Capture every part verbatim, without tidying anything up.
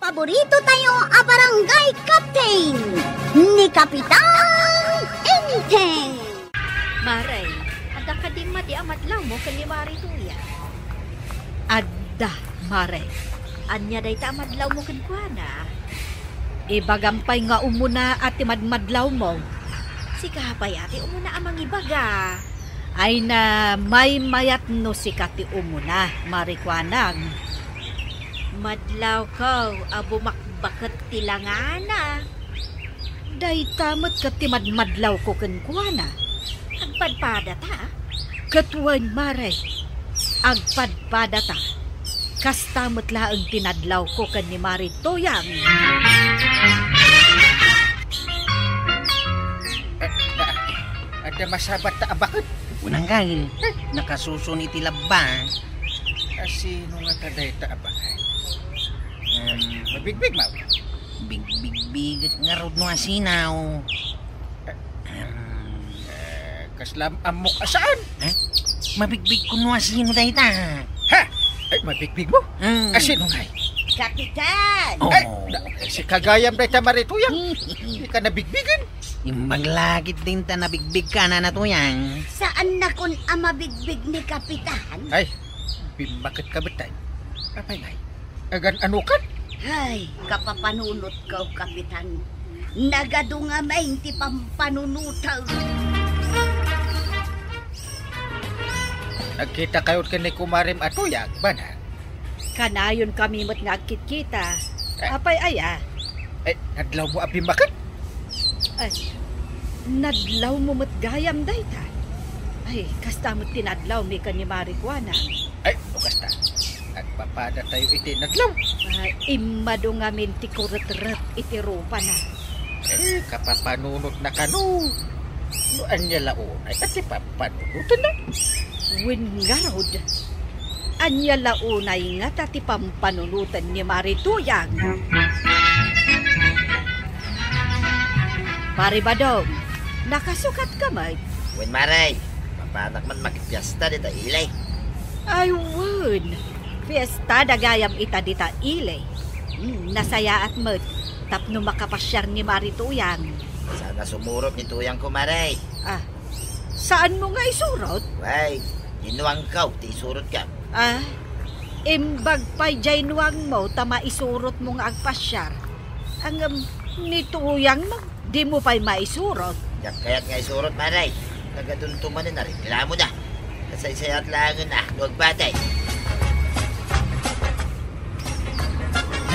Paborito tayo a barangay captain, ni Kapitan Enteng. Mare, adda kadi madi a madlawmo ken ni Mare Tuya? Adda, Mare. Ania dayta a madlawmo kenkuana? Ibagam pay nga umuna a ti madmadlawmo. Sika pay a ti umuna a mangibaga. Ay na, maymayat no sika ti umuna, Mare Kuanang. Madlawko a bumakbaket ti langana. Dayta met ket ti madmadlawko kenkuana. Agpadpadata? Ket wen, Mare, agpadpadata. Kasta met laeng ti nadlawko ken ni Mare Tuyang. Adda masabat ta a baket? Unang kail, nakasusun iti labba. A, sino nga ta dayta a baket? Em, mabigbig, maw? Bigbigbiget ngarud no asinaw. Em, Eh, kasla ammok a saan? Eh? Mabigbig ko no asino dayta. Ha? Ay, mabigbig mo? Hmm. A, sino ngay? Kapitan! Oh. Ay, na, si kagayam dayta, Mare Tuyang. Di ka nabigbigan. Imbag lakit din ta nabigbig ka, Nana Tuyang. Saan na kun a mabigbig ni Kapitan? Ay, bimmaket ka, betay. Apay ngay? Agan-ano kan? Hay, kapapanunotko, Kapitan. Nagadu ngamin ti pampanunotek. Nagkita kayo ken ni kumarem a Tuyang, bana? Kanayon kami met nga agkitkita. Eh. Apay aya? Eh, nadlaw mo a bimmaket? Ay, nadlaw mo met gayam dayta. Ay, kasta met ti nadlaw mi ken ni Mare Kuanang. Ay, no kasta, agpapada tayo iti nadlaw. Ay, immadu ngamin ti kuretret iti rupana. Eh, kapapanunot na kano. No anya la unay, ati papanunoten na. Wen ngarud, anya la unay ngata ti pampanunoten ni Mare Tuyang? Mare Badong, nakasukat ka met? Wen, Mare, mapanak man makipiesta dita ili. Ay, wen. Piesta da gayam ita dita ili. Hmm, nasayaat met tapno makapasiar ni Mare Tuyang. Saan a sumurot ni Tuyang ko, Mare. Ah, saan mo nga isurot? Way, ni nuangko ti isurot ka. Ah, imbag pay jay nuangmo ta maisurot mo nga agpasiar. Ngem ni Tuyang met, dimo pay maisurot. Diak kayat nga isurot, Mare. Nagadunto manen a reklamo na. Kasaysayaat laengen a no agbatay.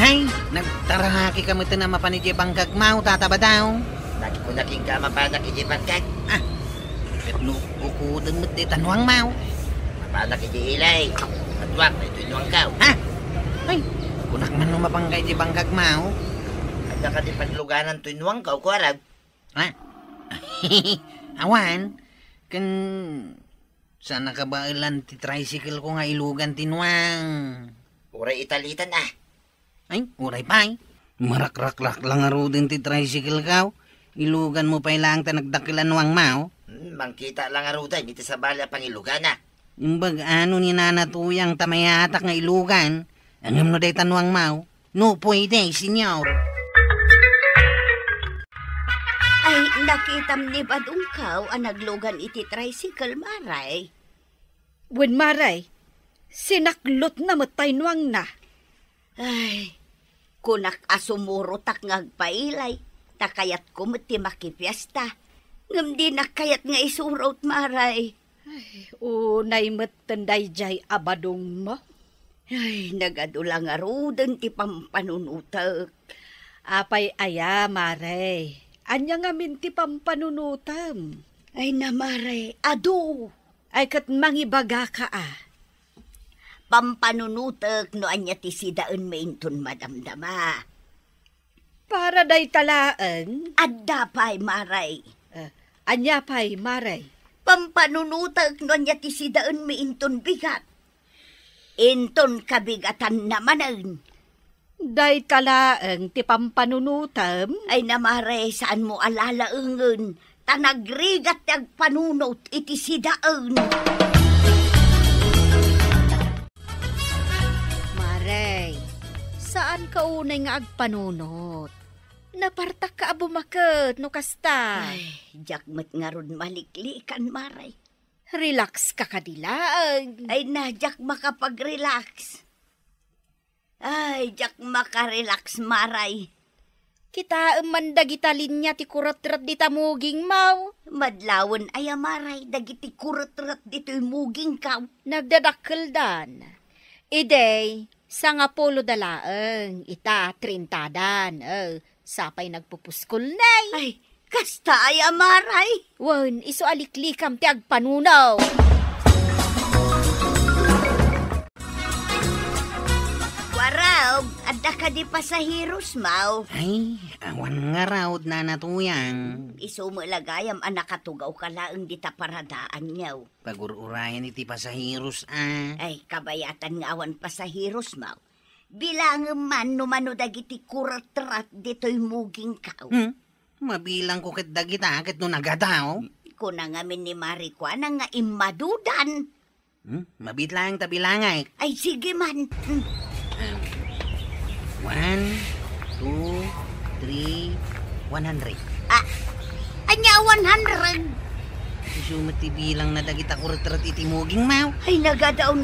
Hay, nagtarahaki ka met a mapan idiay bangkag, maw, Tata Badong. Nagkunakin ka a mapanak idiay bangkag? Ah, ket no ukudan met dayta nuang, maw. Mapanak idiay ili. Maduak na itoy nuangkaw. Ha? Ay, kunak man no mapanka idiay bangkag, maw. Adda kadi panluganan toy nuangkaw, kuarag? Ha? Awan, ken saan a kabaelan ti tricycle ko nga ilugan ti nuang. Uray italitan, ah. Ay, uray pay. Marakrakrak lang ngaruden ti tricycle kaw. Ilugan mo pay laeng ta nagdakkel a nuang, maw. Hmm, mangkita lang ngaruden iti sabali a pangilugana. Imbag ano ni Nana Tuyang ta mayatak nga ilugan, ngem no dayta nuang, maw. No puede, senyor. Ay, nakitam ni Badong kaw a naglugan iti tricycle, Mare. Wen, Mare, sinaklot na met tay nuangna. Ay, kunak a sumurotak nga agpailay, ta kayatko met ti makipiesta. Ngem dinak kayat nga isurot, Mare. Ay, unay metten daydiay a Badongmo. Ay, nagadu la ngaruden ti pampanunotek. Apay aya, Mare? Ania ngamin ti pampanunotem? Ay na, Mare, adu. Ay, ket mangibagaka a. Pampanunotek no ania ti sidaenmi inton madamdama. Para dayta laeng? Adda pay, Mare. Eh, ania pay, Mare? Pampanunotek no ania ti sidaenmi inton bigat. Inton kabigatanna manen. Dayta laeng ti pampanunotem? Ay na, Mare, saanmo a lalaengen, ta nagrigat ti agpanunot iti sidaen. Mare, saan Kaunay nga agpanunot. Napartakka a bumaket no kasta. Ay, diak met ngarud maliklikan, Maray. Relax ka kadi laeng. Ay na, diak makapag-relax. Ay, diak makarelax, Maray. Kitaem man dagita linia ti kuretret dita mugingmo. Madlawen aya, Maray, dagiti kuretret ditoy mugingko. Nagdadakkeldan. Idi, sangapulo da laeng, ita, trintadan. Eh, sapay nagpupuskol, nay. Ay, kasta aya, Maray. Wen, isu a liklikam ti agpanunot. Warog, adda kadi pasaherosmo? Ay, awan ngarud, Nana Tuyang. Isu met la gayam a nakatugawka laeng dita paradaanyo. Pagur-urayan iti pasaheros, a. Ay, kabayatan nga awan pasaherosmo. Bilangem man no mano dagiti kuretret ditoy mugingko. Hmm? Mabilangko ket dagita ket no nagadaw. Kuna ngamin ni Mari Kuana nga immadudan. Hmm? Mabiit laeng ta bilangak. Ay, sige man. Hmm. Um, one, two, three, one hundred. Ah, ania one hundred? Isu met ti bilangna dagita kuretret iti mugingmo. Ay, nagadaw.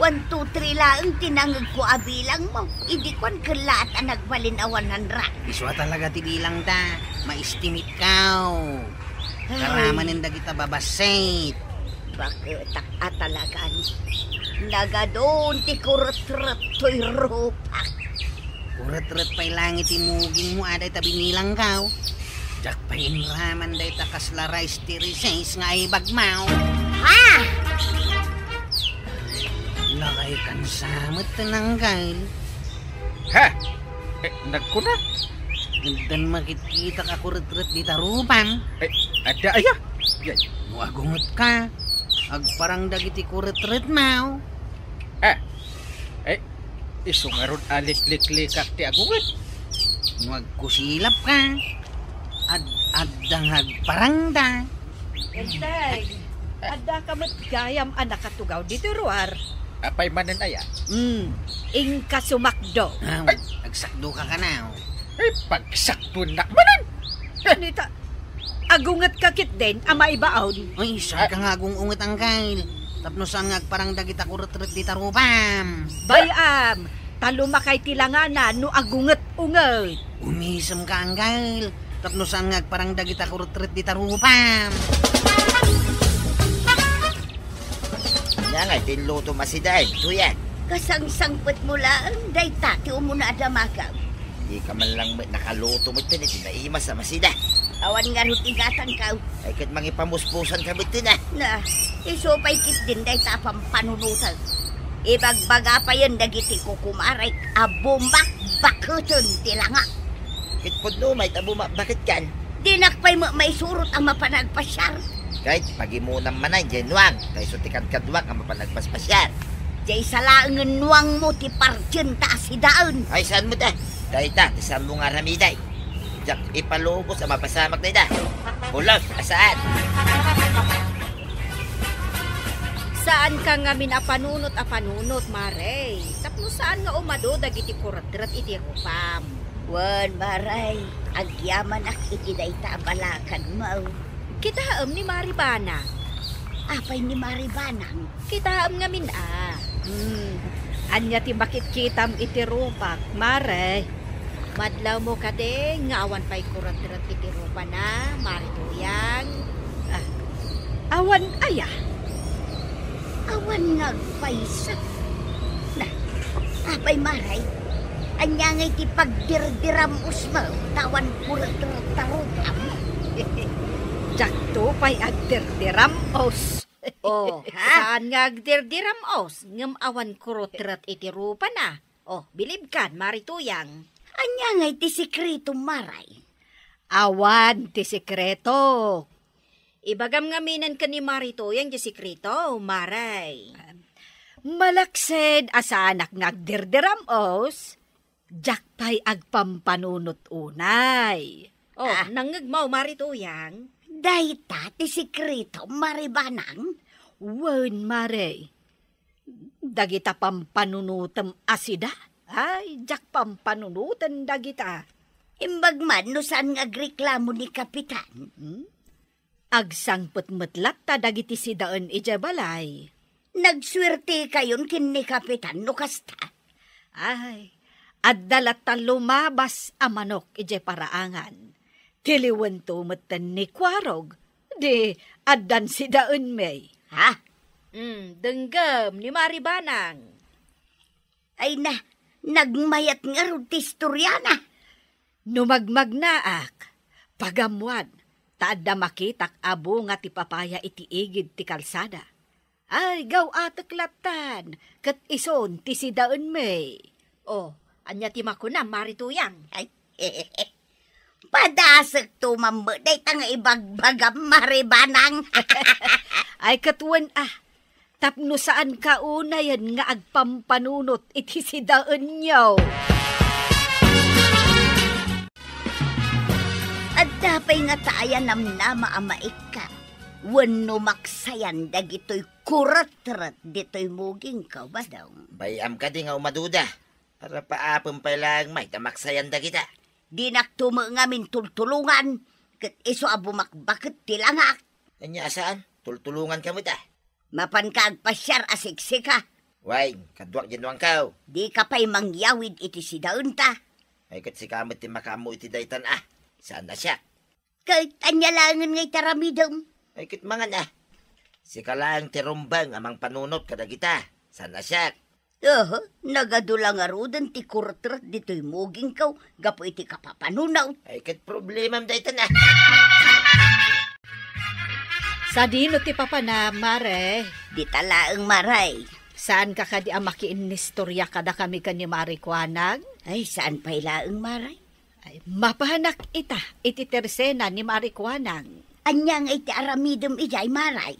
One, two, three laeng ti nangegko a bilangmo. Idi kuan ket laat a nagbalin a one hundred. Isu a talaga ti bilangda. Ma-estimate kaw. Ay. Karamanen dagita babassit. Baketak a talagan. Nagadun ti kuretret toy rupak. Kuretret pay laeng iti mugingmo a dayta binilangko. Diak pay inraman dayta kasla rice ti recess nga aibagmo. Ha? Lakay kansa met ti nanggal. Ha? Eh, nagkuna? Addan makitkitak a kuretret dita rupam. Eh, adda aya? Yay. No agungetka, agparang dagiti kuretretmo. Ah, eh, isu ngarud a likliklikak ti agunget. No agkusilapka, ad-, adda nga agparangda. Enteng, adda ka met gayam a nakatugaw ditoy ruar. Apay manen aya? Hmm, inka sumakdo. Ah, ay, agsakdo ka kanaw. Ay, pagsakduennak manen. Nita, agunget ka ketdin a maibaon. Ay, saan ka nga agung-unget, Angkel? Tapno saan nga agparang dagita kuretret dita rupam. Bay-am, ta lumakay ti langana no agunget-unget. Umisem ka, Angkel. Tapno saan nga agparang dagita kuretret dita rupam. Ania ngay ti inlutom a sidaen, Tuyang? Kasangsangpetmo laeng dayta ti umuna a damagam. Dika man lang met nakaluto met iti naimas a masida. Awan ngarud ti gatangko. Ay, ket mangipamuspusan ka met tina. Na, isu pay ketdin dayta a pampanunotek. Ibagbaga payen dagiti kukumarek a bumakbaketen ti langa. Ket pudno met a bumakbaketkan. Dinak pay met maisurot a mapan agpasiar. Ket pagimunam manen diay nuang, ta isu ti kadkaduak a mapan agpaspasiar. Diay sa laengen nuangmo ti partienta a sidaen. Ay, saan met a? Dayta ti saanmo nga aramiden. Diak ipalubos a mapasamak dayta. Pulos a saan. Saanka ngamin a panunot a panunot, Mare. Tapno saan nga umadu dagiti kuretret iti rupam. Wen, Mare, agyamanak iti dayta a balakadmo. Kitaem ni Mare Banang. Apay ni Mare Banang? Kitaem ngamin a. Hmm. Ania ti makitkitam iti rupak, Mare? Madlawmo kadi nga awan pay kuretret iti rupana, Mare Tuyang? Ah, awan aya? Awan nga agpaysa. Na, apay, Mare? Ania ngay ti pagdirdiram-osmo ta awan kuretret ta rupam? Diakto pay agdirdiram-os. Oh, ha? Saan nga agdirdiram-os ngem awan kuretret iti rupana? Oh, bilibkan, Mare Tuyang. Ania ngay ti sekretom, Mare? Awan ti sekreto. Ibagam ngaminen ken ni Mare Tuyang ti sekreto, Mare. Malaksid a saanak nga agdirdiram-os, diak pay agpampanunot unay. Oh, ah, nangngegmo, Mare Tuyang? Dayta ti sekreto, Mare Banang? Wen, Mare. Dagita pampanunotem a sida, Ay, diak pampanunoten dagita. Imbag man no saan nga agreklamo ni Kapitan. Mm-mm. Agsangpet met latta dagiti sidaen idiay balay. Nagsuertekayon ken ni Kapitan no kasta. Ay, adda latta lumabas a manok idiay paraangan. Tiliwento metten ni Kuarog, di addan sidaenmi. Ha? Mm, denggem ni Mari Banang. Ay na, nagmayat ngarud ti istoriana. No magmagnaak, pagammuan, ta adda makitak a bunga ti papaya iti igid ti kalsada. Ay, gaw-atek lattan, ket isun ti sidaenmi. Oh, ania ti makunam, Mari Tuyang? Ay, padasekto man met dayta nga ibagbagam, Mari Banang. Ay, ket wen, ah, tapno saanka unayen nga agpampanunot iti sidaenyo. Adda pay ngata aya namnama a maikkat wenno maksayan dagitoy kuretret ditoy mugingko, Badong? Bay-am kadi nga umaduda. Para paapem pay laeng met a maksayan dagita. Dinakto met ngamin tultulongan, ket isu a bumakbaket ti langak. Ania a saan? Tultulonganka met a. Mapanka agpasiar a siksika. Wen, kaduak diay nuangko. Dika pay mangyawid iti sidaenta. Ay, ket sika met ti makaammo iti daytan a. Saan a siak. Ket ania laengen nga iti aramidem? Ay, ket mangan a. Sika laeng ti rumbeng a mangpanunot kadagita. Saan a siak. Aha, nagadu la ngaruden ti kuretret ditoy mugingko gapu iti kapapanunot. Ay, ket problemam daytan a. Sadino ti papanam, Mare? Dita laeng, Mare. Saanka kadi a makiinnistorya kadakami ken ni Mare Kuanang? Ay, saan pay laeng, Mare. Ay, mapanak ita iti tersena ni Mari Kuanang. Ania nga iti aramidem idiay, Maray?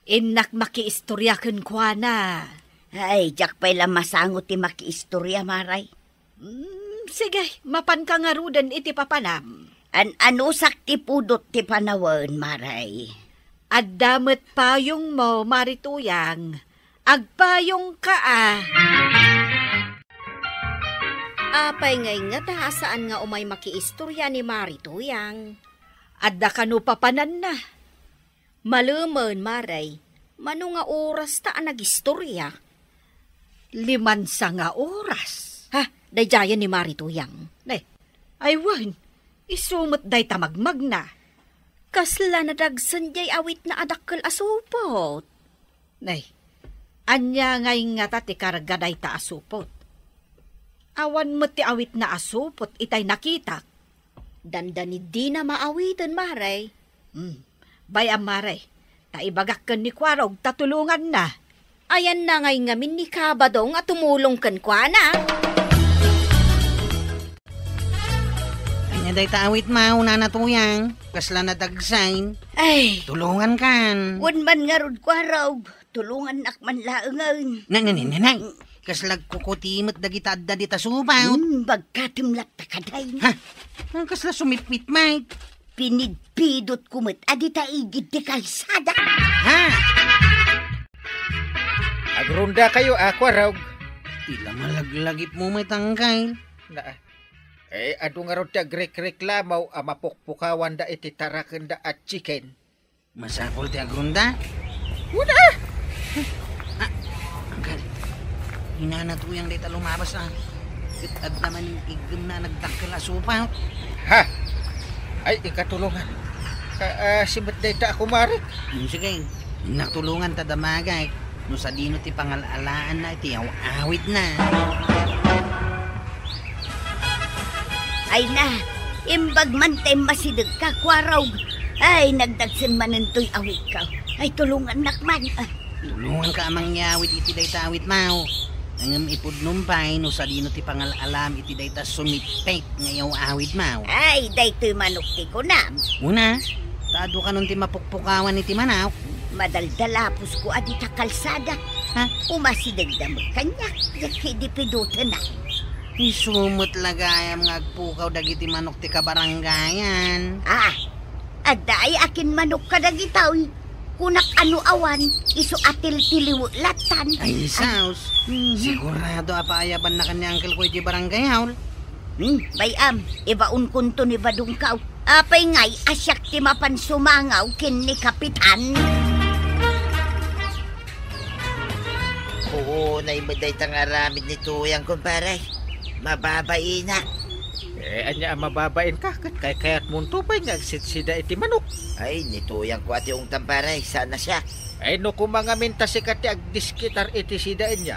Innak makiistorya kenkuana. Ay, diak pay la masango ti makiistorya, Maray. Mm, sige, mapanka ngaruden iti papanam. An-anusak ti pudot ti panawen, Maray. Adda met payongmo, Mari Tuyang. Agpayongka a. Apay ngay ngata a saan nga umay makiistorya ni Mari Tuyang? Adda kano papananna. Malemen, Maray, mano nga oras ta a nagistorya? Limansa nga oras. Ha, daydiayen ni Mari Tuyang. Ne, ay wen, isu met dayta magmagna. Kasla nadagsen diay awitna a dakkel a supot. Nay, ania ngay ngata ti karga dayta a supot? Awan met ti awitna a supot itay nakitak. Dandani dina maawiten, Maray. Hmm, bay-am, Maray, ta ibagak ken ni Kuarog ta tulonganna. Ayanna ngay ngamin ni Kabadong a tumulong kenkuana. Ania dayta awitmo, Nana Tuyang? Kasla nadagsen. Ay. Tulongankan. Wen man ngarud, Kuarog. Tulongannak man laengen. Na, na, na, na, na. Kasla agkukuti met dagita adda dita supot. Hmm, bagkatem latta kadayna. Ha? Ah, kasla sumipit met. Pinidpidotko met a dita igid ti kalsada. Ha? Agrondakayo a, Kuarog. Ti la malaglagipmo met, Angkel. Na, eh, adu ngarud ti agrekreklamo a mapukpukawanda iti tarakenda a chicken. Masapul ti agronda? Wen a! Ah, Angkel, ni Nana Tuyang dayta lumabas a. Ket adda manen iggemna a nagdakkel a supot. Ha? Ay, inka tulongan. Ka-, ah, simet dayta a kumarik. Hmm, sige. Innak tulongan ta damagek no sadino ti pangal-alaanna iti aw-awidna. Ay na, imbag man ta immasidegka, Kuarog. Ay, nagdagsen manen toy awitko. Ay, tulongannak man. Ah. Tulonganka a mangyawid iti dayta awitmo. Ngem ipudnom pay no sadino ti pangal-alam iti dayta sumippet nga iyaw-awidmo. Ay, daytoy manok ti kunam. Wen a, ta adu kanon ti mapukpukawan iti manok. Madaldalapusko a dita kalsada. Ha? Umasidegda met kaniak, diak idi pidotenak. Isu met la gayam nga agpukaw dagiti manok ti kabarangayan. Ah, adda ay akin manok kadagitoy? Kunak a no awan, isu a tiltiliw lattan. Ay, ay, sus. Mhm. Sigurado a paayabannakan ni uncle ko iti barangay hall. Hmm, bay-am, ibaonkonto ni Badongkaw. Apay ngay a siak ti mapan sumangaw ken ni Kapitan? Oo, naimbag dayta nga aramid ni Tuyang, kumpare. Mababainak. Eh, ania a mababain ka? Ket kaykayatmonto pay nga agsidsida iti manok. Ay, ni Tuyang ko a ti ungtan, pare, saan a siak. Ay, no koma ngamin ta sika ti agdiskitar iti sidaenyo,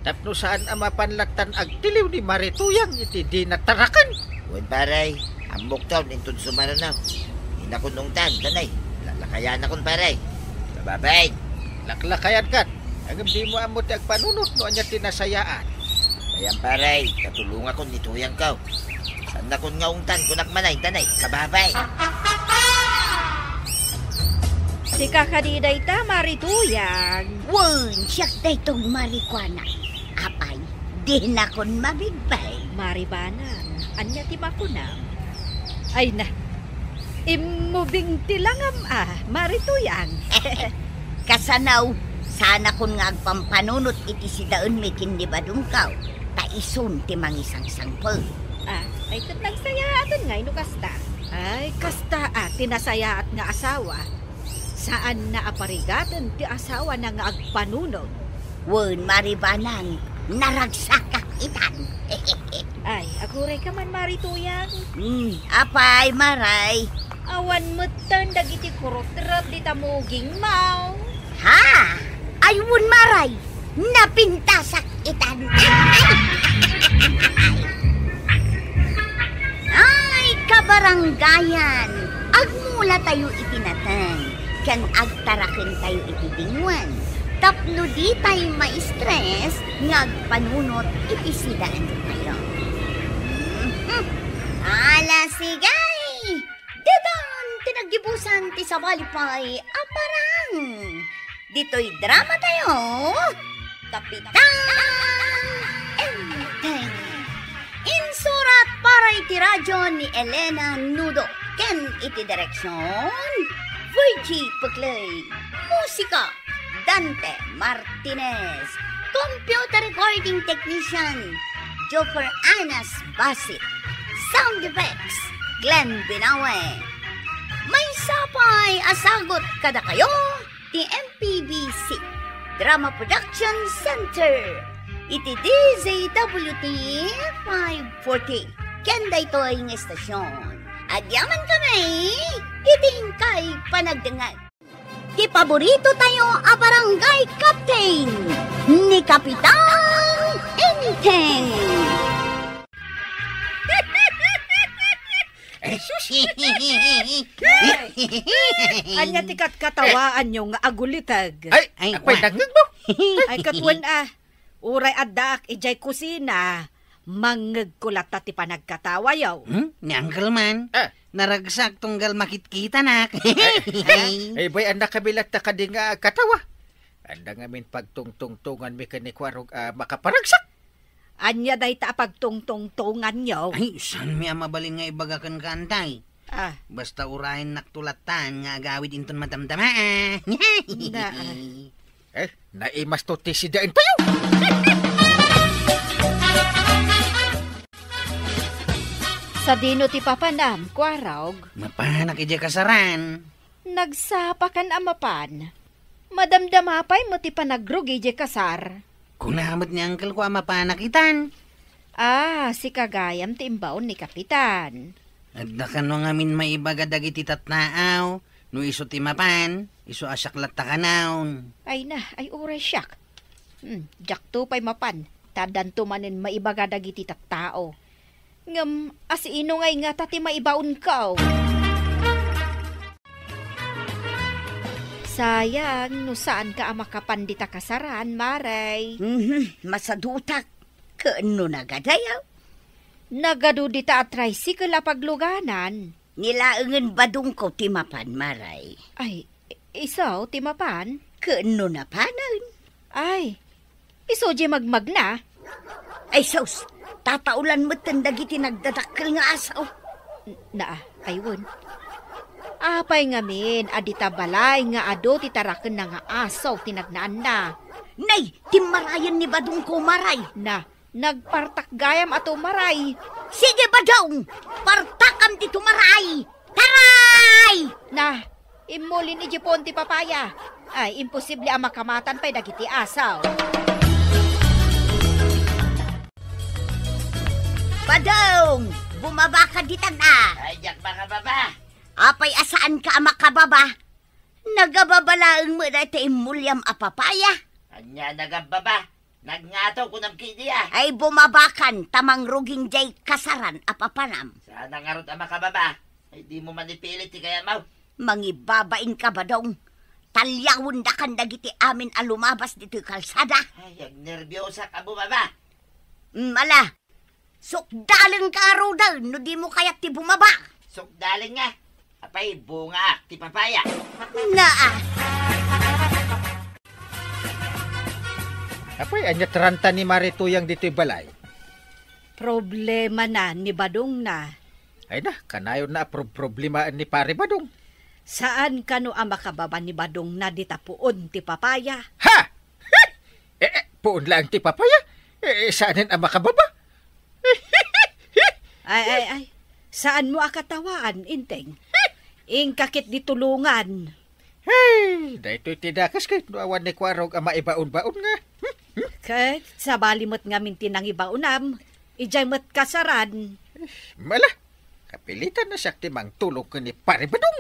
tapno saan a mapan lattan agtiliw ni Mari Tuyang iti dina taraken. Wen, pare, ammok ton inton sumaruno. Inakon ungtan, danay. Laklakayanakon, pare. Bababay. Laklakayan kat. Ngem dimo ammo ti agpanunot no ania ti nasayaat. Ayan, pare, katulongakon ni Tuyangko. Saannakon nga ungtan, kunak manay, danay, kababay. Sika kadi dayta, Mari Tuyang? Wen, siak daytoy, Mari Kuana. Apay, dinakon mabigbeg. Mari Banang, ania ti makunam? Ay na, immubing ti langam a, Mari Tuyang. Kasano, saanakon nga agpampanunot iti sidaenmi ken ni Badongko, ta isun ti mangisangsangpet. Ah, ay ket nagsayaaten ngay no kasta. Ay, kasta a ti nasayaat nga asawa. Saanna a parigaten ti asawana nga agpanunot. Wen, Mari Banang, naragsakak itan. Ay, aguray ka man, Mari Tuyang. Hmm, apay, Maray? Awan metten dagiti kurutrep dita mugingmo. Ha? Ay, wen, Maray, napintasak itan. Ay, kabarangayan, agmulatayo iti nateng ken agtarakentayo iti dingwen tapno ditay ma-stress nga agpanunot iti sidaentayo. Mhm. Ala, sige! Ditan ti naggibusan ti sabali pay a parang. Ditoy dramatayo, Kapitan Enteng. Insurat para iti radyo ni Elena Nudo ken iti direksyon, Virgie Peclay. Musika, Dante Martinez. Computer recording technician, Joffer Anas Basit. Sound effects, Glenn Binawe. Maysa pay a sagut kadakayo ti M P B C Drama Production Center iti D Z W T five forty. Ken daytoy nga estasyon, agyaman kami iti inkay panagdengngeg. Ti paborito tayo a barangay captain, ni Kapitan Enteng. Ay, sus! Ania ti katkatawaanyo nga aguliteg? Ay, ay, apay, wa- dangngeg mo? Ay, ket wen a, uray addaak idiay kusina, mangngegko latta ti panagkatawayo. Hmm? Ni Uncle man, ah, naragsak tunggal makitkitanak. Ay, ay, ay, bay, annak kami latta kadi nga agkatawa. Adda ngamin pagtungtungtonganmi ken ni Kuarog a makaparagsak. Ania dayta a pagtungtungtonganyo? Ay, saanmi a mabalin nga ibaga kenka, Antay. Ah. Basta urayennak to lattan nga agawid inton madamdama, ah. Na, ah. Eh, naimas to ti sidaentayo. Sadino ti papanam, Kuarog? Mapanak idiay kasaran. Nagsapakan a mapan. Madamdama pay met ti panagrugi idiay kasar. Kuna met ni uncle ko a mapanak itan. Ah, sika gayam ti imbaon ni Kapitan. Adda kano ngamin maibaga dagiti tattaaw, no isu ti mapan, isu a siak latta kanayon. Ay na, ay uray siak. Hmm, diakto pay mapan, ta addanto manen maibaga dagiti tattao. Ngem, asino ngay ngata ti maibaonko? Sayang, no saanka a makapan dita kasaran, Maray. Mhm, masadutak. Ken no nagadayo? Nagadu dita a tricycle a pagluganan. Ni laengen badongko ti mapan, Maray. Ay, isu ti mapan? Ken no napanen? Ay, isu diay magmagna? Ay, sus! Tataulan metten dagiti nagdadakkel nga asaw. N-, naa, ay wen. Apay ngamin a dita balay nga adu ti tarakenna nga asaw ti nagnaanna? Nay, timmarayen ni Badong ko, Maray. Na, nagpartak gayam a tumaray. Sige, Badong! Partakam ti tumaray! Taray! Na, immulin idiay puon ti papaya. Ay, imposible a makamatan pay dagiti asaw. Badong! Bumaba ka ditan a! Ay, diak makababa. Apay a saanka a makababa? Nagababa laeng met dayta immuliam a papaya. Ania nagababa? Nagngato kunam kidi a. Ay, bumabakan ta mangruging diay kasaran a papanam. Saan ngarud a makababa? Ay, dimo man ipilit ti kayatmo. Mangibabain ka, Badong. Talyawendakan dagiti amin a lumabas ditoy kalsada. Ay, agnerbiosak a bumaba. Mm, ala, sukdalen ka ngaruden no dimo kayat ti bumaba. Sukdalen nga. Apay, bungaak ti papaya. Naa. Apay, ania ti ranta ni Mari Tuyang ditoy balay? Problemana ni Badongna. Ay na, kanayonna a prob-, problemaen ni Pari Badong. Saan kano a makababa ni Badongna dita puon ti papaya? Ha? Eh, eh, puon laeng ti papaya? Eh, saanen a makababa? Ay, ay, ay. Saanmo a katawaan, Inteng? Inka ketdi tulongan. Hey, daytoy ti dakes ket no awan ni Kuarog a maibaon-baon nga. Ket sabali met ngamin ti nangibaonam, idiay met kasaran. Mala, kapilitan na siak ti mangtulong ken ni Pare Badong.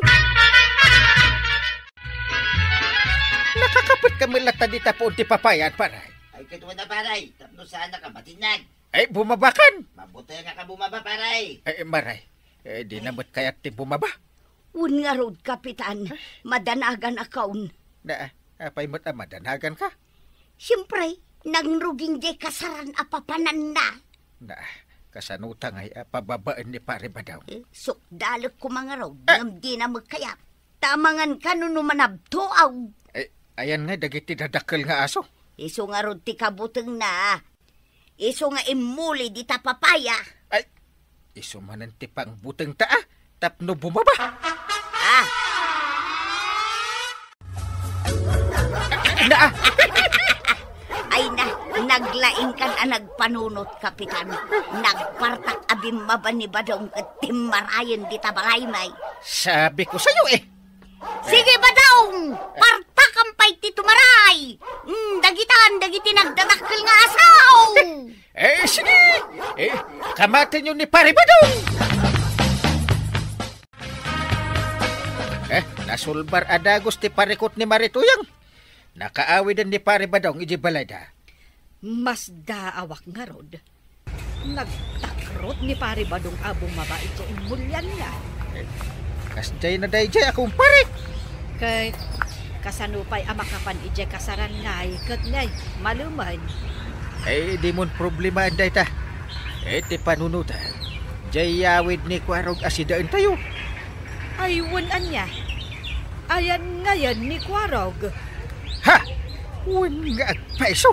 Nakakapet ka met latta dita puon ti papayan, pare. Ay, ket wen a, pare, tapno saan a ka matinnag. Ay, bumabakan. Mabutengak a bumaba, pare. Ay, maray. Eh, di na met kayat ti bumaba. Wen ngarud, Kapitan, madanagan akon. Na, apay met a madanagan ka? Siempre, nangruging diay kasaran a papananna. Na, kasano ta ngay a pababaen ni Pare Badong? Eh, sukdalek koma ngarud, ah, ngem di na met kayat. Ta amangan kano no manabtuaw. Eh, ayan nga dagiti dadakkel nga aso. Isu ngarud ti kabutengna. Isu nga immuli dita papaya. Ay, isu manen ti pangbutengta a tapno bumaba. Ah. Na, ah. Ay na, naglaingkan a nagpanunot, Kapitan. Nagpartak a bimmaba ni Badong ket timmarayen dita balay, may. Sabi ko sayo, eh. Sige, Badong! Partakam pay ti tumaray! Mm, dagitan, dagiti nagdadakkel nga asaw! Eh, sige! Eh, kamatenyo ni Pare Badong! Eh, nasulbar a dagus ti parikut ni Mari Tuyang. Nakaawiden ni Pare Badong idiay balayda. Masdaawak ngarud. Nagtakrot ni Pare Badong a bumaba idiay immulianna. Eh, kasdiay na daydiay a kumpare. Ket kasano pay a makapan idiay kasaran ngay ket ngay malumen? Eh, dimon problemaen dayta. Eh, ti panunotan, diay awid ni Kuarog a sidaentayo. Ay, wen ania? Ayan ngayen ni Kuarog. Ha! Wen nga agpaiso!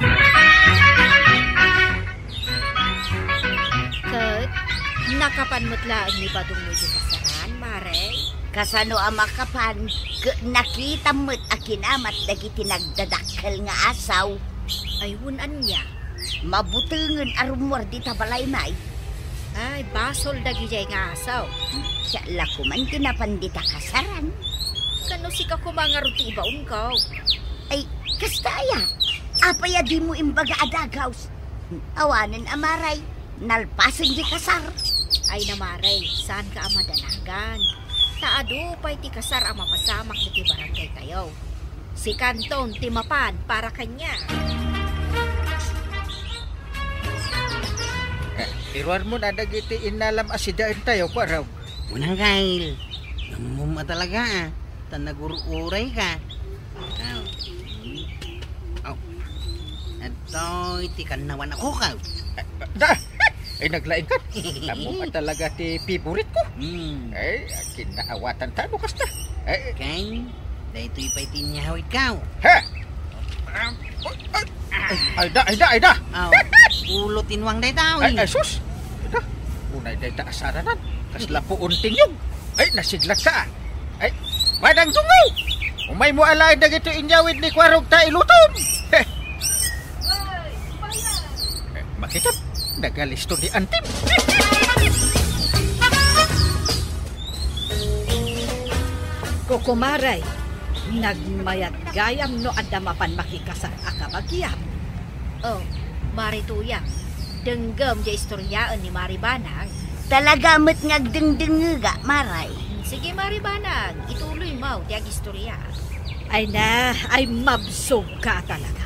Ket nakapan met laeng ni Badong no idiay kasaran, Mare? Kasano a makapan? Ket nakitam met a kinamat dagiti nagdadakkel nga asaw. Ay, wen ania? Mabutengen a rummuar dita balay, may. Ay, basol dagidiay nga asaw. Siya la koman ti napan dita kasaran. Kano sika koma ngarud ti ibaonko? Ay, kasta aya? Apay a dimo imbaga a dagaws? Awanen a, Mare, nalpasen ti kasar. Ay na, Mare, saanka a madanagan. Ta adu pay ti kasar a mapasamak iti barangay tayo. Si Kanton ti mapan para kaniak. Eh, iruarmon a dagiti innalam a sidaentayo, Kuarog. Unang kail, gammom a talaga, ah. Ta nagur-uray ka. Aw. Aw. Adtoy ti kannawan a kukaw. Eh, da! Ay, naglaing ka. Amo nga talaga ti favorite ko. Hmm. Ay, kinnaawatan ta no kasta. Ay, Ken, daytoy pay ti inyawid kaw. Ha? Ay, ay, da, ay, da, ay, da. Aw, ulo ti nuang dayta, Ay, uy. Ay, sus. Ay, da. Unay dayta asaranan. Kasla puon ti niyog. Ay, nasiglat ka, ah. Ay, Manang Tungaw! Umaymo alaen dagitoy inyawid ni Kuarog ta ilutom! Heh! Eh, makita, nagalisto ni Antim. Kukumaray, nagmayat gayam no adda mapan makikasar a kabagiam. Oh, Mari Tuyang, denggem diay istoryaen ni Mari Banang. Talaga met nga agdengdengngega, Maray. Sige, Mari Banang, ituloymo ti agistorya. Ay na, ay mabsog ka talaga.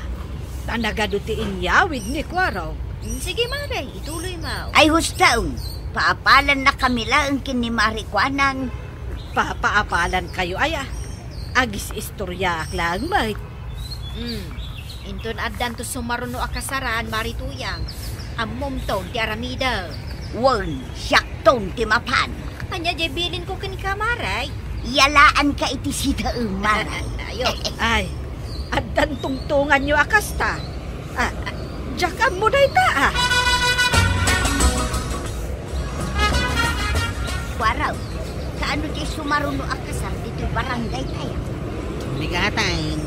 Ta nagadu ti inyawid ni Kuarog. Sige, Mari, ituloymo. Ay, hustaon, paapalannakami laeng ken ni Mari Kuanang. Papaapalan kayo aya? Agis-istoryaak laeng met. Hmm. Inton addanto sumaruno a kasaran, Mari Tuyang, ammomton ti aramidem. Wen, siakton ti mapan. Ania diay bilinko kenka, Maray? Yalaanka iti sidaem, Maray. Ayo. Ay, addan tungtonganyo a kasta. Ah, diak ammo dayta, ah. Kuarog, kaano ti sumaruno a kasar ditoy barangay tayo? Ligatan.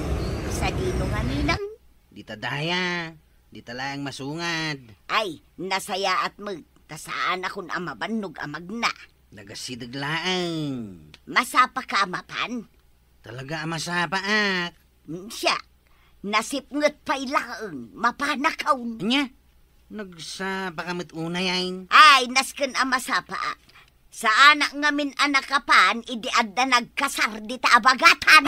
Sadino ngamin? Dita daya, dita laeng masungad. Ay, nasayaat met, ta saanakon a mabannog a magna. Nagasideg laeng. Masapaka a mapan? Talaga a masapaak. Mm, siak, nasipnget pay laeng, mapanakon. Ania? Nagsapaka met unay, ay? Ay, nasken a masapaak. Saanak ngamin a nakapan idi adda nagkasar dita a bagatan.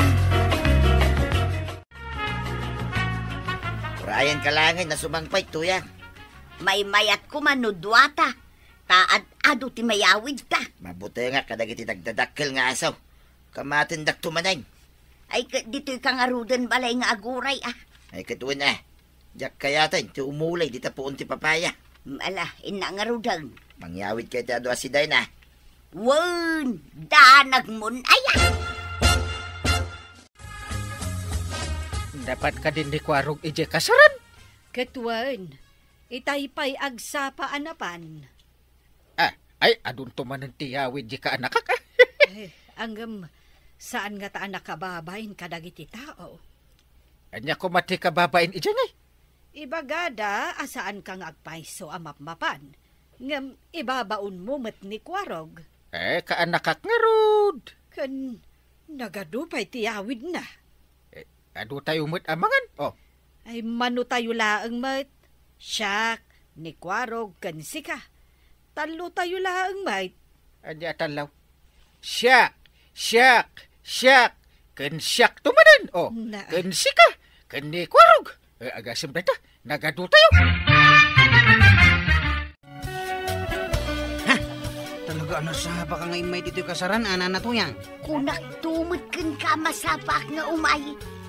Urayenka laeng a sumangpet, Tuyang. Maymayat koma no duata, ta ad-adu ti mayawidta. Mabutengak kadagiti nagdadakkel nga asaw. Kamatendakto manen. Ay, ket ditoyka ngaruden balay nga aguray, ah. Ay, ket wen, ah. Diak kayaten ti umulay dita puon ti papaya. Mm, ala, innak ngaruden. Mangyawidka iti adu a sidaen, ah. Wen, danagmon aya. Napan kadin ni Kuarog idiay kasaran? Ket wen, itay pay agsapa a napan. Ah, ay, adunto manen ti yawid di kaanakak, ah. Eh, ngem, saan ngata a nakababain kadagiti tao. Ania koma ti kababain idiay, ngay? Ibagada a saanka nga agpayso a mapmapan, ngem ibabaonmo met ni Kuarog. Eh, kaanakak ngarud. Ken nagadu pay ti yawidna. Eh, adu tayo met a mangan, oh. Ay, mano tayo laeng met. Siak, ni Kuarog, ken sika. Tallo tayo laeng met. Ania a tallo? Siak, siak, siak, ken siakto manen, oh. Na. Ken sika, ken ni Kuarog. Eh, agasem dayta, nagadu tayo. Ha? Talaga a nasapaka nga immay ditoy kasaran, a, Nana Tuyang? Kunakto met kenka a masapaak nga umay.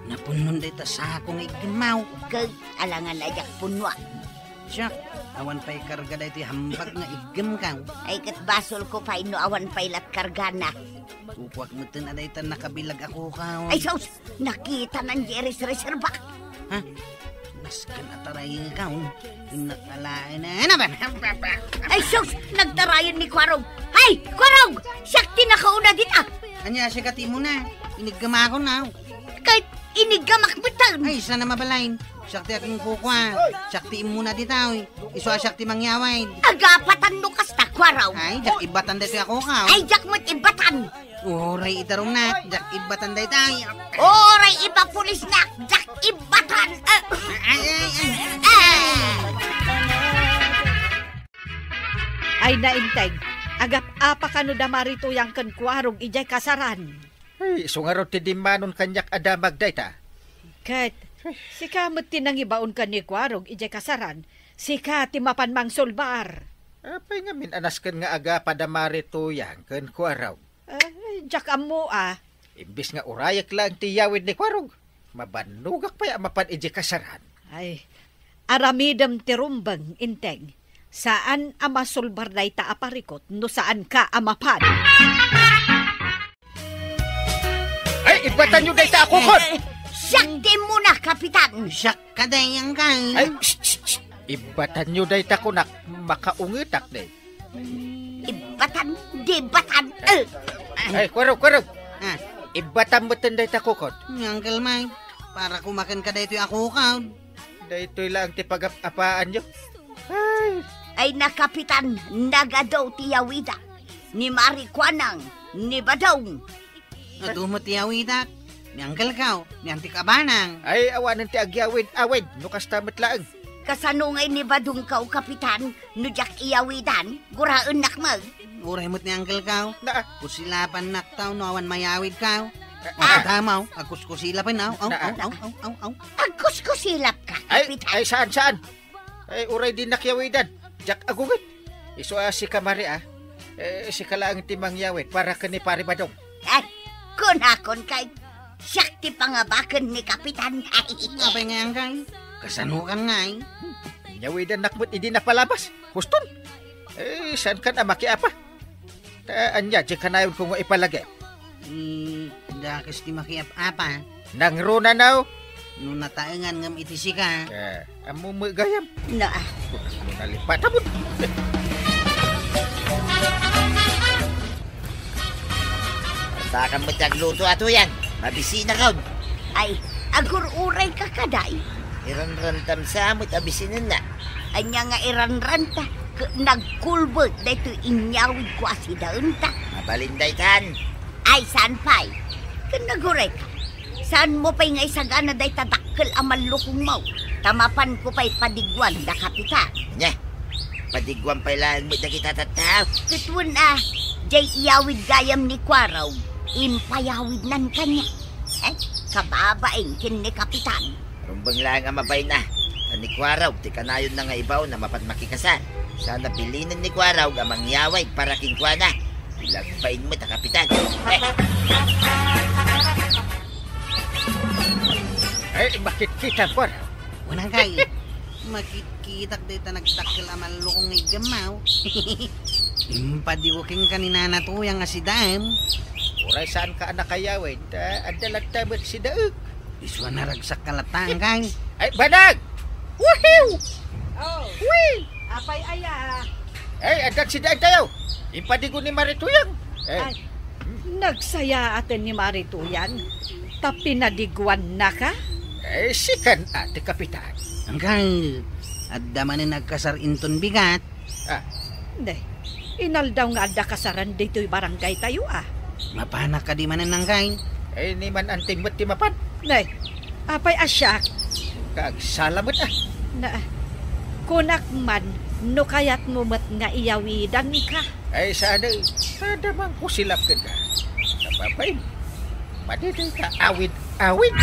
Napunnon dayta sako nga iggemmaw. Ket alangan a diak punnoak. Siak, awan pay karga daytoy hambag nga iggemkaw. Ay, ket basolko pay no awan pay lat kargana. Kukuak metten a dayta nakabilag a kukaw. Ay, sus! Nakitanan diay res-, reserba. Ha? Nasken a taraykaw. Innak alaen a, ano ba? Ay, sus! Nagtarayan ni Kuarog. Hay, Kuarog! Siak ti nakauna dita. Ania, sika ti immuna? Iniggamakon, aw. Ket iniggamak metten. Ay, saan a mabalin? Siak ti agkukua. Siak ti immuna dita, oy. Isu a siak ti mangyawid. Agapatan no kasta, Kuarog. Ay, diak ibbatan daytoy a kukaw. Ay, diak met ibbatan. Uray ita rumnak, diak ibbatan daytoy. Uray ipapulisnak, diak ibbatan. Eh. Ay, ay, ay. Eh. Ay, nainteg. Agap-apa kano da Mari Tuyang ken Kuarog idiay kasaran? Ay, isu ngarud ti dimmanon kaniak a damag dayta. Ket, sika met ti nangibaon ken ni Kuarog idiay kasaran, sika ti mapan mangsulbar. Apay ngamin a nasken nga agapa da Mari Tuyang ken Kuarog? Ay, diak ammo, a. Imbes nga urayek laeng ti yawid ni Kuarog, mabannogak pay a mapan idiay kasaran. Ay, aramidem ti rumbeng, Inteng. Saan a masulbar dayta a parikut no saanka a mapan. Ay, ibbatanyo dayta a kukot! Siak ti immuna, Kapitan! Siak kadayang kay. Ay, shh, shh, shh. Ibbatanyo dayta kunak, makaungetak, day. Ibbatan, di batan, eh. Ay, Kuarog, Kuarog. Ah. Ibbatam metten dayta kukod. Ni Uncle Mike, para kumaken ka daytoy a kukod. Daytoy laeng ti pagap-apaanyo. Ay. Ay, na, Kapitan, nagadu ti yawida. Ni Marikuanang, ni Badong. Adu met ti yawidak. Ni Uncle Kao, ni Auntie Kabanang. Ay, awanen ti agyawid-awid, no kasta met laeng. Kasano ngay ni Badong Kao, Kapitan, no diak iyawidan? Guraennak met. Uray met ni Uncle Kao. Na. Kusilapannak taw no awan mayawid Kao. Ah. Matamaw, agkuskusilapen, aw, aw, Na. aw, aw, aw, aw, aw. Agkuskusilap ka, Ay, Kapitan. Ay, saan, saan? Ay, uray dinnak yawidan. Diak agungit. Isu a sika, Mari, a. Eh, sika laeng ti mangyawid para ken ni Pari Badong. Ay, kunakon kay, siak ti pangabaken ni Kapitan. Apay ngay, Uncle? Kasano kan ngay? Yawidannak met idi napalabas. Huston. Eh, saan kan a makiapa? Ta ania, di kanayonko nga ipalagip? Hmm, dakes ti makiap-apa. Nangruna, no? No nataengan ngem iti sika. Eh, ammo met gayam. Na. No nalipata mo. Antakan met ti agluto a tuyang. Mabisinakon. Ay, agur-uray ka kadi. Iranrantam sa met a bisinenna. Ania nga iranranta? Ket nagkulbet daytoy inyawidko a sidaenta. Mabalin daytan. Ay, saan pay? Ken nagurek. Saanmo pay nga isagana dayta dakkel a mallukongmo? Ta mapanko pay padiguan da Kapitan. Ania? Padiguan pay laeng met dagita tattao. Ket wen a, diay iyawid gayam ni Kuarog, impayawidnan kaniak. Eh, kababain ken ni Kapitan. Rumbeng laeng a mabain a. Ta ni Kuarog ti kanayonna nga ibaon a mapan makikasar. Sana bilinen ni Kuarog a mangyawid para kenkuana. Bilagbain met a Kapitan. Eh. Ay, makitkitam, Kuarog. Unang kay, makitkitak dayta nagdakkel a mallukong nga iggammaw. Impadigo kenka ni Nana Tuyang a sidaem. Uray saanka a nakayawid, ta adda latta met sidaek. Isu a naragsak ka latta, Uncle. Ay, banag! Woohoo! Oh. Wee! Apay aya? Ay, addan sidaentayo. Impadigo ni Mari Tuyang. Eh. Ay, nagsayaaten ni Mari Tuyang, ta pinadiguannaka? Eh, sikan a ti Kapitan. Uncle, adda manen agkasar inton bigat. Ah. Ne, inaldaw nga adda kasaran ditoy barangay tayo, ah. Mapanak kadi manen, Uncle? Eh, ni man anting met ti mapan. Ne, apay a siak? Kagsala met, ah. Na, kunak man, no kayatmo met nga iyawidanka. Ay, sana, sada man kusilap kenka. Kapapain. Madi dayta awid-awid.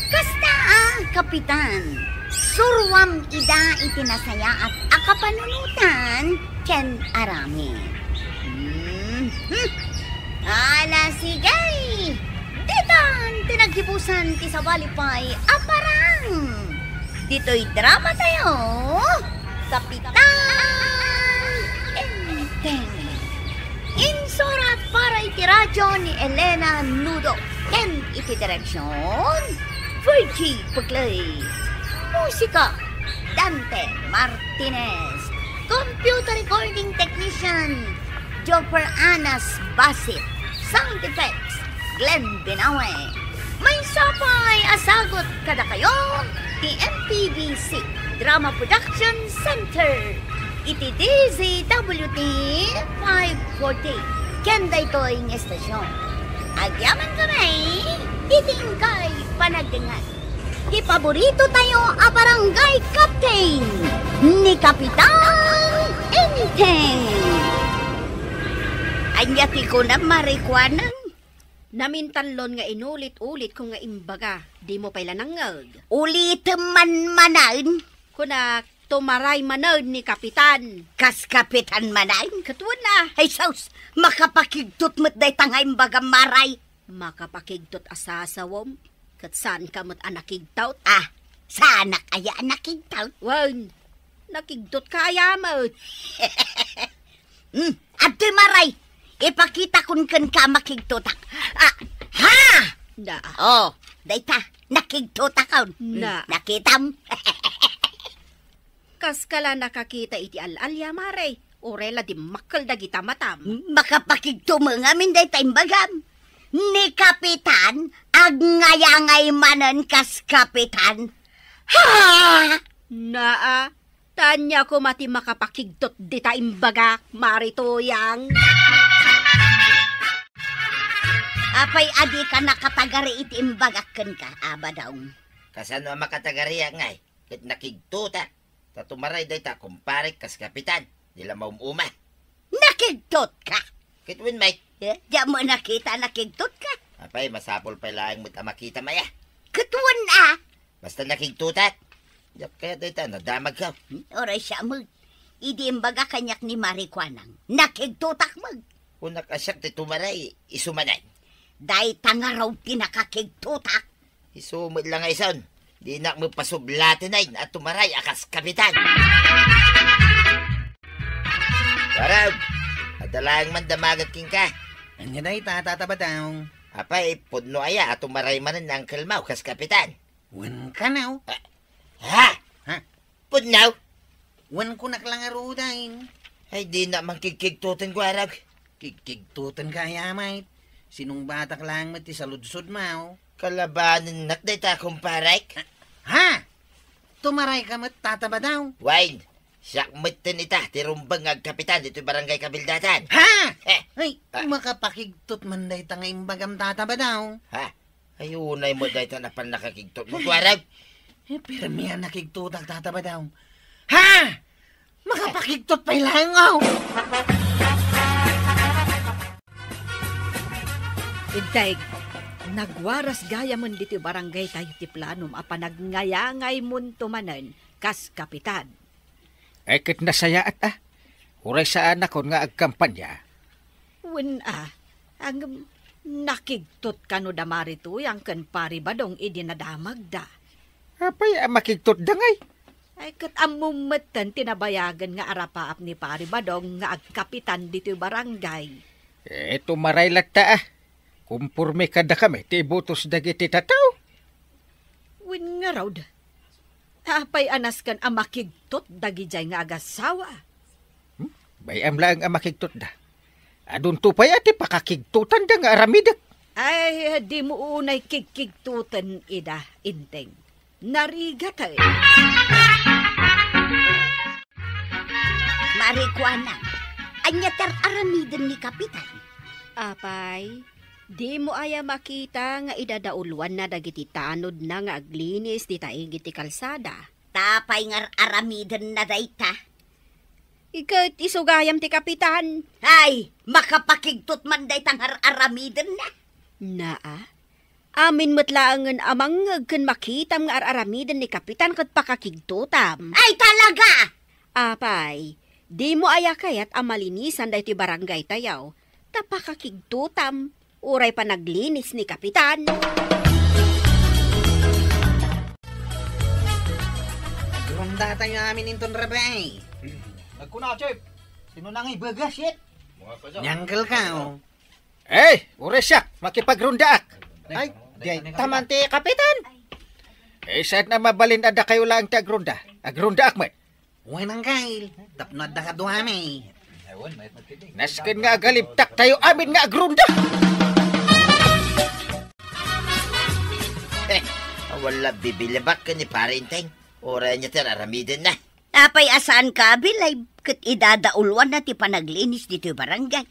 Kasta a, Kapitan, suruam ida iti nasayaat a kapanunotan ken aramid. Mhm. Ala, sige! Ditan ti naggibusan ti sabali pay a parang. Ditoy drama tayo, Kapitan Enteng. Insurat para iti radyo ni Elena Nudo ken iti direksyon, Virgie Puglay. Musika, Dante Martinez. Computer recording technician, Jopper Anas Basit. Sound effects, Glenn Binawe. Maysa pay a sagut kadakayo ti M P B C Drama Production Center iti D Z W T five forty ken daytoy nga estasyon. Agyaman kami iti inkay panagdengngeg. Ti paborito tayo a barangay captain ni Kapitan Enteng. Ania ti kunam, Marikuanang? Namintanlon nga inulit-ulitko nga imbaga, dimo pay la nangngeg. Ulitem man manen. Kunak, tumaray manen ni Kapitan. Kas Kapitan manen? Ket wen a. Ay sus, makapakigtot met dayta nga imbagam, Maray. Makapakigtot a sasawem, ket saanka met a nakigtot. Ah, saanak aya a nakigtot? Wen, nakigtotka aya met. Hmm, adtoy, Maray. Ipakitakon kenka a makigtotak. Ah, ha! Da. Oh, dayta, nakigtotakon. Na. Hmm, nakitam? Kaska la nakakita iti al-alia, Mare. Uray la dimmakkel dagita matam. Makapakigto met ngamin dayta imbagam. Ni Kapitan, agnayangay manen kas Kapitan. Ha! Naa, tanya ko mati makapakigtot dita imbagak, Mari Tuyang. Apay a dika nakatagari iti imbagak kenka, a Badong? Kasano a makatagariak ngay? Ket nakigtotak. Ta tumaray dayta kumparek kas Kapitan, di la maum-uma. Nakigtotka? Ket wen met. Eh, diak met nakita a nakigtotka. Apay, masapul pay laeng met a makitam aya. Ket wen a? Basta nakigtotak. Diak kayat dayta nadamagko. Hmm, uray siak met. Idi imbaga kaniak ni Mari Kuanang, nakigtotak met. Kunak a siak ti tumaray, isu manen. Dayta ngarud ti nakakigtotak. Isu met la nga ison, dinak met pasublaten a tumaray a kas Kapitan. Warag, adda laeng man damagak kenka. Ania dayta, Tata Badong? Apay, pudno aya a tumaray manen ni angkelmo kas Kapitan? Wen kano. Ah, ha? Ha? Pudno? Wen kunak la ngaruden. Ay, dinak man kigkigtoten, Warag. Kigkigtotenka aya met. Sinungbatak laeng met ti saludsodmo. Kalabanennak dayta, kumparek. Ha? Tumarayka met, Tata Badong? Wen, siak metten ita ti rumbeng nga agkapitan ditoy Barangay Kabildatan. Ha? Eh. Ay, ah, makapakigtot man dayta nga imbagam, Tata Badong. Ha? Ay, unay met dayta a pannakakigtot mo, Warag. Eh, permi a nakigtotak, Tata Badong. Ha? Makapakigtot pay laeng, oh! Integ, nagwaras gayamen ditoy barangaytayo ti planom a panagngayangaymon manen kas kapitan. Ay, ket nasayaat, a. Uray saanakon nga agkampania. Wen a, ngem nakigtot kano da Mari Tuyang ken Pari Badong idi nadamagda. Apay a makigtotda ngay? Ay, ket ammom metten ti nabayagen nga arapaap ni Pari Badong nga agkapitan ditoy barangay. Eh, tumaray latta, a. Komporme kadakami ti ibotos dagiti tattao. Wen ngarud, apay a nasken a makigtot dagidiay nga agassawa? Hmm? Bay-am laeng a makigtotda. Adunto pay a ti pakakigtotanda nga aramidek. Ay, dimo unay kigkigtoten ida, Inteng. Narigat, eh. Mari Kuanang, ania ti ar-aramiden ni Kapitan? Apay, dimo aya makita nga idadauluanna dagiti tanodna nga aglinis dita igid ti kalsada? Ta apay nga ar-aramidenna dayta? Iket isu gayam ti kapitan. Ay, makapakigtot man dayta nga ar-aramidenna. Naa, amin met laengen a mangngeg ken makitam nga ar-aramiden ni kapitan ket pakakigtotam. Ay, talaga! Apay, dimo aya kayat a malinisan daytoy barangaytayo, ta pakakigtotam. Uray panaglinis ni Kapitan. Agrundatayo amin inton rabii. Nagkuna, Chef. Sino na nga ibagas, yet? Ni Uncle ka, oh. Eh, uray siak, makipagrundaak. Ay, dayta man ti Kapitan. Eh, saan a mabalin a dakayo laeng ti agrunda? Agrundaak met. Wen, Uncle, tapno adda kaduami. Nasken nga agalibtaktayo amin nga agrunda. Eh, awan la bibilibak ken ni Pare Inteng. Uray ania ti ar-aramidenna. Apay a saanka a bilay ket idadauluanna ti panaglinis ditoy barangay.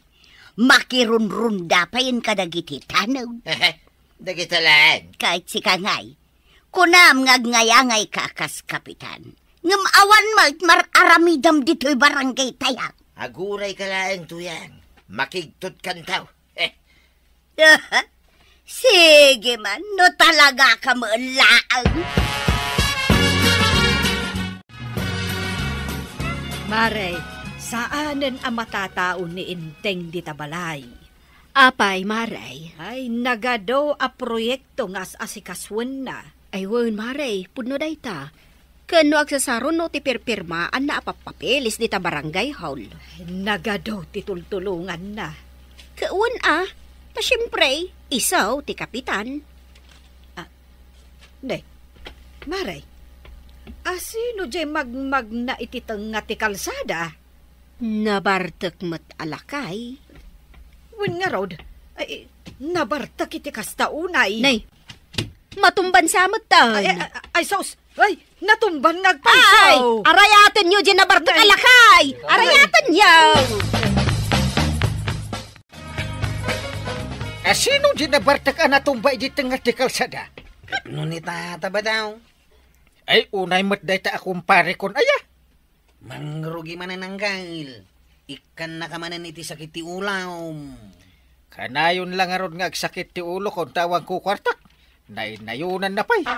Makirunrunda payen kadagiti tanod. Dagita laeng. Ket sika ngay, kunam nga agngayangaykaka kas kapitan. Ngem awan met mar-aramidem ditoy barangaytayo. Agurayka laeng, Tuyang. Makigtotkanto. Eh. Sige man, no talagaka met laeng. Mare, saanen a matatao ni Inteng dita balay. Apay, Mare? Ay, nagadu a proyekto nga as-asikasuenna. Ay, wen, Mare, pudno dayta. Ken no agsasaruno ti pirpirmaanna a pappapeles dita barangay hall. Ay, nagadu ti tultulonganna. Ket wen a, ta siempre, isu ti kapitan. Ah, ne, Mare, asino diay magmagna iti tengnga ti kalsada? Nabartek met a lakay. Wen ngarud, ay, nabartek iti kasta unay. Nay, matumban sa met ta. Ay, ay, ay, ay, sus! Ay, natumban nga agpayso. Ay, arayatenyo diay nabartek a lakay. Arayatenyo. A, sino diay nabartek a natumba idi tengnga ti kalsada? Ket no ni Tata Badaw? Ay, unay met dayta a kumparekon aya. Mangrugi manen, Angkel. Ikkannaka manen iti sakit ti ulom. Kanayon la ngarud nga agsakit ti ulokon ta awan kukuartak. Naynayonanna pay.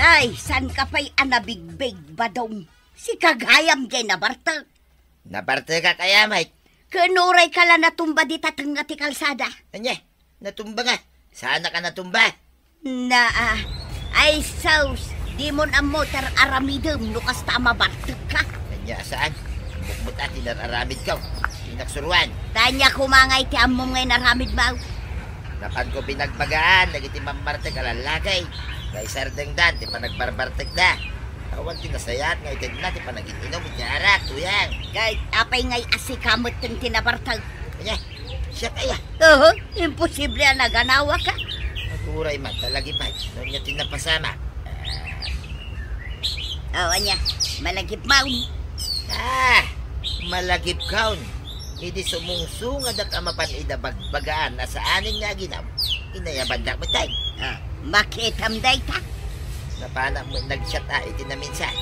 Ay, saanka pay a nabigbig, Badong? Sika gayam diay nabartek. Nabartekak aya met. Ken urayka la natumba dita tengnga ti kalsada. Ania? Natumba nga. Saanak a natumba. Naa. Ay, sus, dimon ammo ti ar-aramidem no kasta a mabartekka. Ania a saan? Bukbut a ti nar-aramidko. Inaksuruan. Ania koma nga iti ammom nga inaramidmo? Napanko binagbagaan dagiti mammartek a lallaki. Nga isardengdan ti panagbarbartekda. Awan ti nasayaat nga itedna ti panagin-inum iti arak, Tuyang. Kay apay ngay a sika metten ti nabartek? Ania? Siak aya? Oo, imposible a naganawaka. Aguray met, malagipay. No ania ti napasamak? O, ania? Malagipmon? Ah, malagipkon. Idi sumungsungadak a mapan ida bagbagaan a saanen nga aginum, inayabandak met. Ah, makitam dayta? Napanak met nagsiat a iti naminsan.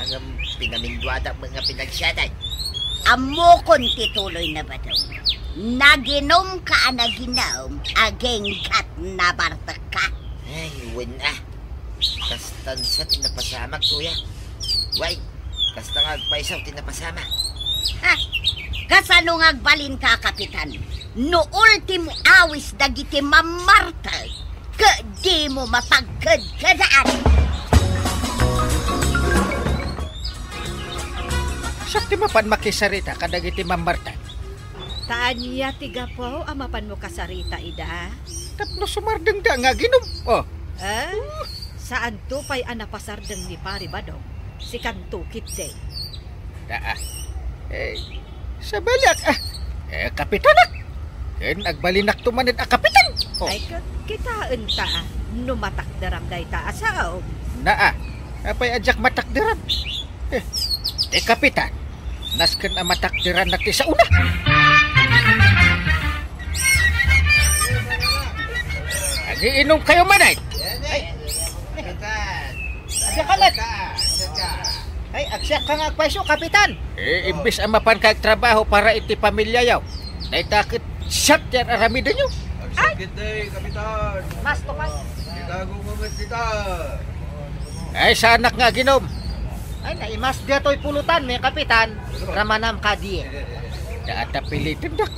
Ngem pinaminduadak met nga pinagsiatan. Ammokon ti tuloyna, Badong. Naginumka a naginum, agingga ket nabartekka. Ay, wen a. Kastan sa ti napasamak, Tuyang. Way, kasta nga agpayso ti napasamak. Ha? Kasano nga agbalinka, Kapitan? No ultimo awis dagiti mammartek, ket dimo mapagkedkedaan. Siak ti mapan makisarita kadagiti mammartek. Ta ania ti gapu a mapanmo kasarita ida? Tapno sumardengda nga aginum. O. Eh? Saanto pay a napasardeng ni Pari Badong? Sikanto ketdi. Daa. Eh, sabaliak, ah. Eh, kapitanak. Ken agbalinakto manen a kapitan. O. Ay, ket kitaenta, ah, no matakderam dayta a sao. Naa. Apay a diak matakderan? Eh, ti kapitan, nasken a matakderanna ti saona. Agiinumkayo manen. Ay, diak met. Ay, agsiakka nga agpayso, kapitan. Eh, imbes a mapanka agtrabaho para iti pamiliayo, dayta ket siak ti ar-aramidenyo. Ay! Agsakit, eh, kapitan. Mas to, Pat. Itago mo met dita. Ay, saanak nga aginum. Ay, naimas daytoy pulutan, may kapitan. Ramanam kadi. Data pilitendak.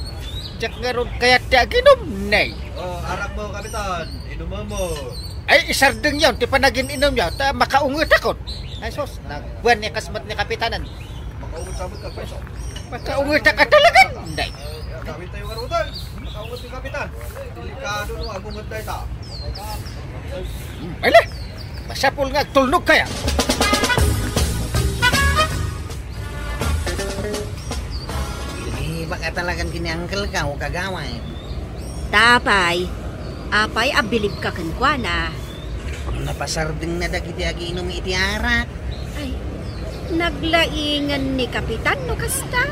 Diak ngarud kayat ti aginum, nay. O, arakmo, kapitan. Inumem mo. Ay, isardengyon ti panagin-inumyo, ta makaungetakon. Ay, sus, nagbuan ni kasmat ni kapitanan. Makaunget sa met, kapitan. Makaungetak a talagan, nay. Gamit tayo nga rutan. Makaunget ni kapitan. Delikado no agunget dayta. Hmm, ala! Masapul nga agtulnog kaya. Di ba ka talagan kini uncle ka o kagawad? Tapay, apay a bilibka kenkuana? Napasardengna dagiti agiinum iti arak. Ay, naglaingen ni Kapitan no kasta?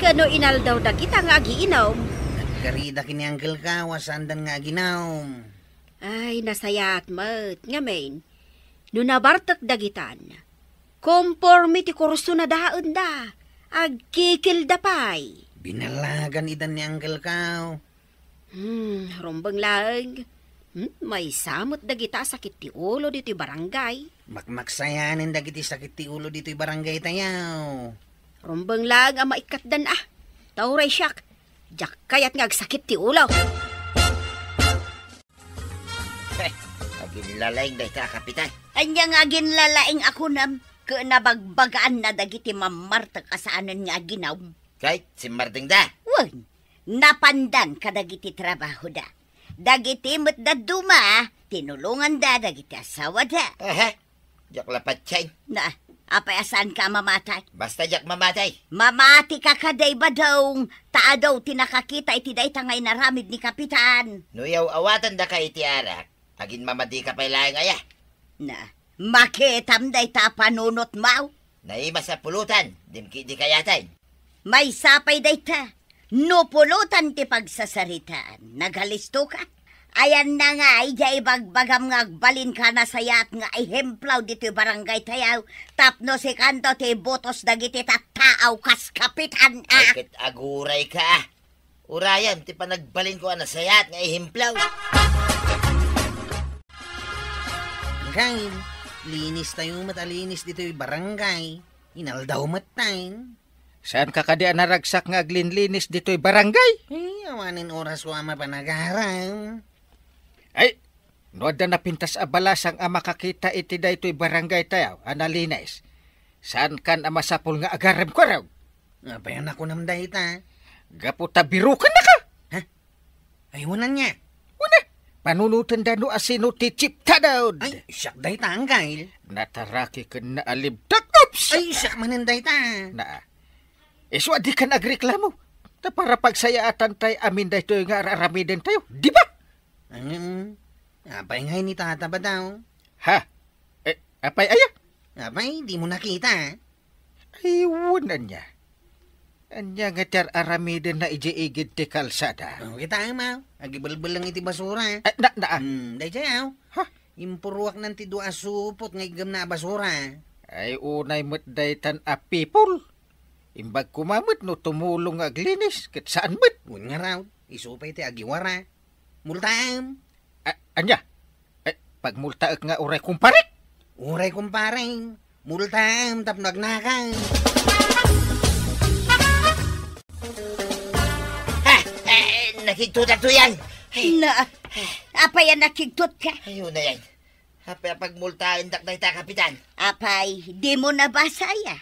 Kano inaldaw dagita nga agiinum? Nagkarida kini uncle ka, wa saandan nga aginum. Ay, nasayaat met. Ngamin, no nabartek dagitan, kompormi ti kursona daenda, agkikilda pay. Binalagan idan ni Uncle Kao. Hmm, rumbeng laeng. Hmm, maysa met dagita a sakit ti ulo ditoy barangay. Makmaksayanen dagiti sakit ti ulo ditoy barangay tayo. Rumbeng laeng a maikkatdan a. Ta uray siak, diak kayat nga agsakit ti ulo. Aginlalaing dayta a kapitan. Ania nga aginlalaing a kunam? Ket nabagbagaanna dagiti mammartek a saanen nga aginum. Kay, simmardengda. Wen, napandan kadagiti trabahoda. Dagiti met dadduma, tinulonganda dagiti asawada. Aha. Diak la patien. Na, apay a saanka a mamatay? Basta diak mamatay. Mamatika kadi, Badong, ta adu ti nakakita iti dayta nga inaramid ni Kapitan. No iyaw-awatandaka iti arak, agin mamadika pay laeng aya? Na, makitam dayta a panunotmo? Naimas a pulutan, dimkidi kayaten. Maysa pay dayta, no pulutan ti pagsasaritaan, nagalistoka? Ayanna nga, idiay ibagbagam nga agbalinka a nasayaat nga ehemplo ditoy barangay tayo, tapno sikanto ti ibutos dagiti tattao kas kapitan a. Ay, ket agurayka. Urayam ti panagbalinko a nasayaat nga ehemplo. Anggain, linis tayo met a linis ditoy barangay. Inaldaw met tayo. Saanka kadi a naragsak nga aglinlinis ditoy barangay? Ay, awanen oras ko a mapan agaram. Ay, no adda napintas a balasang a makakita iti daytoy barangay tayo a nalinis, saankan a masapul nga agarem, kuarog? Apay a nakunam dayta? Gapu ta birukennaka! Ha? Ay, wen ania? Wen a, panunotenda no asino ti chief tanod. Ay, siak dayta, Anggail. Nataraki ken naalibtak. Oops! Ay, siak manen dayta. Na, isu a dikan agreklamo. Ta para pagsayaatan tay amin daytoy nga ar-aramiden tayo. Di ba? Ang, apay nga ini tata ba daw? Ha? Eh, apay aya? Apay, di mo nakita? Ay, wen ania. Ania nga ti ar-aramidenna idiay igid ti kalsada? Oh, kita, Ama. Agibelbeleng iti basura. Ah, na, na, ah. Hmm, daydiay, aw. Ha? Impuruaknan ti dua a supot nga iggamna a basura. Ay, unay met daytan a people. Imbag koma met no tumulong nga aglinis, ket saan met. Wen nga raw, isu pay ti agiwara. Multaem. A-, ania? Eh, pagmultaek nga uray kumparek? Uray kumpareng. Multaem tapno agnakan. Ah, eh, nakigtotak to yan. Ay. Na, apay a nakigtot ka? Ayun na yan. Apay a pagmultaendak dayta, Kapitan? Apay, di mo nabasa ya?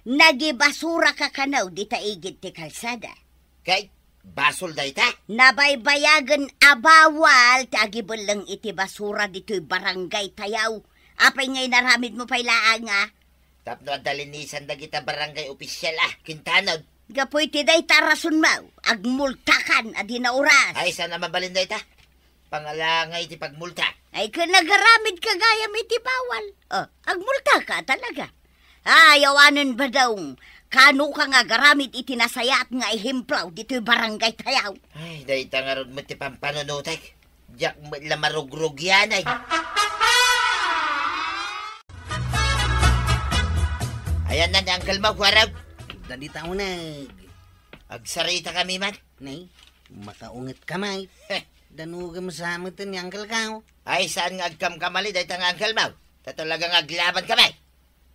Nagibasuraka kano dita igid ti kalsada. Kay, basol dayta? Nabaybayagen a bawal ti agibelleng iti basura ditoy barangay tayaw. Apay nga inaramidmo pay laeng a? Tapno adda linisan dagita barangay opisyal a kintanod. Gapu iti dayta a rasonmo, agmultakan a di nauras. Ay, saan a mabalin dayta? Pangalangay ti pagmulta. Ay, ken nagaramidka gayam iti bawal. Oh, agmultaka talaga. Ay, awanen, Badong. Kanoka nga agaramid iti nasayaat nga ehemplo ditoy barangay tayaw. Ay, dayta ngarud met ti pampanunotek. Diak met la marugrugianay. Ayan na ni Uncle Mau, kuarog. Dadi tauneg. Agsaritakami man. Nay, makaungetka met. Heh. Danogem sa met ni Uncle Mau. Ay, saan nga agkamkamali dayta nga Uncle Mau? Ta talaga nga aglabankami.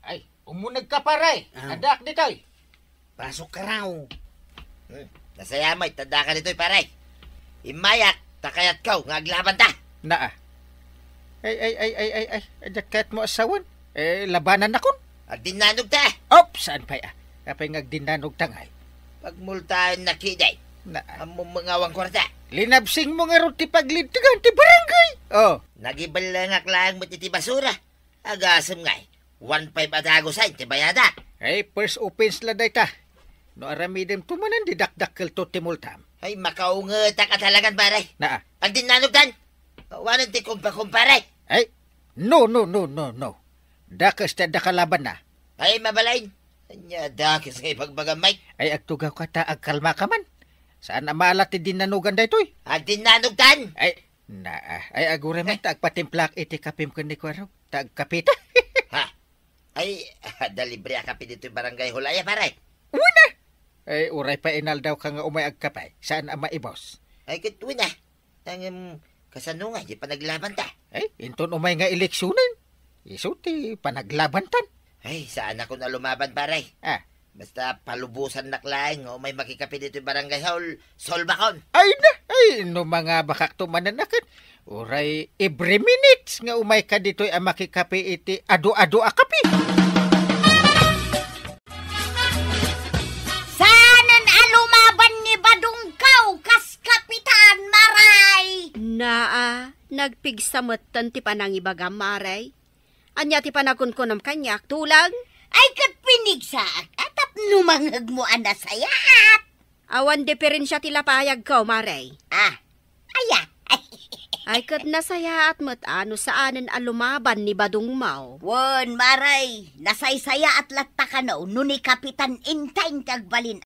Ay, umunegka, pare. Ah. Addaak ditoy. Pasokka raw. Hmm, nasayaat met ta addaka ditoy, pare. Immayak, ta kayatko nga aglabanta. Naa. Ay, ay, ay, ay, ay, ay, adda kayatmo a sawen? Eh, labanannakon? Agdinnanogta. Op, saan pay a? Apay nga agdinnanogta ngay? Pagmultaennak kadi. Na. Ammom nga awan kuarta. Linabsingmo ngarud ti paglidtegan ti barangay. Oh. Nagibellengak laeng met iti basura. Agasem ngay. One five a dagusen ti bayadak. Ay, first offense la dayta. No aramidem to manen, di dakdakkelto ti multam. Ay, makaungetak a talagan, pare. Naa. Agdinnanogtan. Awanen ti kumpa-kumpare. Ay, no, no, no, no, no. Dakes ti adda kalabanna. Ay, mabalin. Ania dakes nga ibagbagam, Mike? Ay, agtugawka ta agkalmaka man. Saan a maala ti dinnanogan daytoy? Agdinnanogtan. Ay, naa. Ay, aguray man ta agpatimplaak iti kapim ken ni Kuarog. Ta agkapita. Ha? Ay, adda libre a kape ditoy barangay hall aya, pare? Wen a. Ay, uray pa inaldawka nga umay agkape. Saan a maibos? Ay, ket wen a. Ngem, kasano nga, di panaglabanta? Ay, inton umay nga eleksionen. Isu ti panaglabantan. Ay, saanakon a lumaban, pare. Ah. Basta palubosannak laeng nga umay makikape ditoy barangay hall, solbakon. Ay na, ay, no mangabakakto manen a ket, uray every minutes nga umayka ditoy a makikape iti adu-adu a kape. Saanen a lumaban ni Badongkaw kas kapitan, Maray? Naa, nagpigsa metten ti panangibagam, Maray. Ania ti panagunkunom kaniak, tulang? Ay, ket pinigsaak a tapno mangngegmo a nasayaat. Awan diferensia ti lapayagko, Mare. Ah, aya. Ay, ket nasayaat met a no saanen a lumaban ni badongmo. Wen, Mare, nasaysayaat latta kano no ni Kapitan Enteng ti agbalin